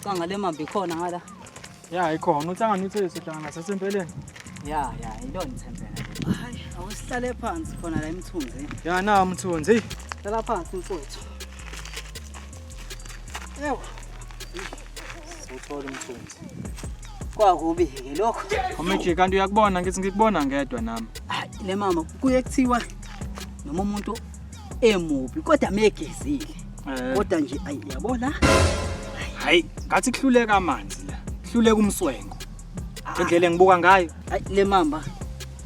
Canga le mamba ikhona ngala. Ya ikhona uthangana uthe sohlangana ngasesempeleni. Ya ya ilona ithempela. Hayi awusihlale phansi khona la emthunzini. Ya na mthunzi. Hlala phansi mfowethu. Ewu Sawuthola umthunzi. Kwakubi ke lokho. Omeji kanti uyakubona ngithi ngikubona ngedwa nami. Hayi le mama kuye kuthiwa noma umuntu emubi kodwa megezile. Eh. Kodwa nje ayi yabo la. Hayi ngathi kuhluleka amanzi la. Kuhluleka umswengo. Indlela engibuka ngayo. Hayi le mamba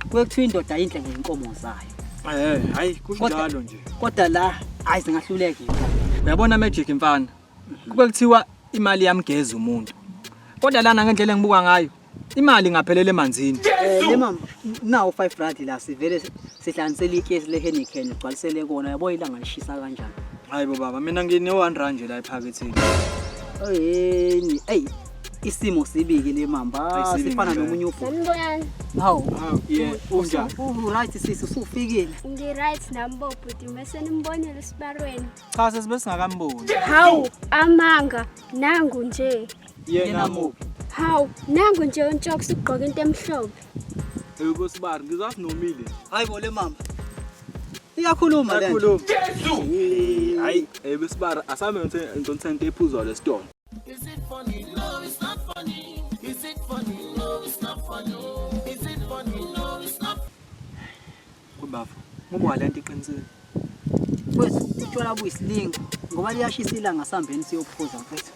kuye kuthiwa indoda inhle ngezinkomo zayo. Eh hayi kunjalo nje. Kodwa la hayi zingahluleka inkomo. Uyabona Magic mfana. Kube kuthiwa imali yamgeza umuntu. Kodwa lana ngendlela engibuka ngayo imali ingaphelela emanzini. Eh, le mama nawo 5 rand la sivele sihlanganisele ikesi le Heineken ugcwalisele kona yabo ilanga lishisa kanjani. Hayi bo baba mina ngine 1 rand nje la ephaketheni. Oyeni ey isimo sibiki le mamba Ayi, sibi sifana ngempela. nomunye ubhuti. Sanibonani. Hawu. Hawu, yeah, unjani? U right sisi usufikile. Ngi-right nami bobhuti bese nimbonile usibarweni. Cha sesibe singakamboni. Hawu, amanga nangu nje. Yena muphi? Hawu, nangu nje uNtshoks ugqoke into emhlophe. Yebo sibari ngizazi nomile. Hayi bo le mamba. Iyakhuluma le nto. Yakhuluma. Hayi, yebo sibari asambe ngizothenga into ephuzwa lesitolo. Is it funny? No, it's not funny. Is it funny? No, it's not funny. Is it funny? No, it's not Kubafu. Ngoba lento iqinisile. Mfethu utshwala buyisilingo ngoba liyashisa ilanga sambeni siyophuza mfethu.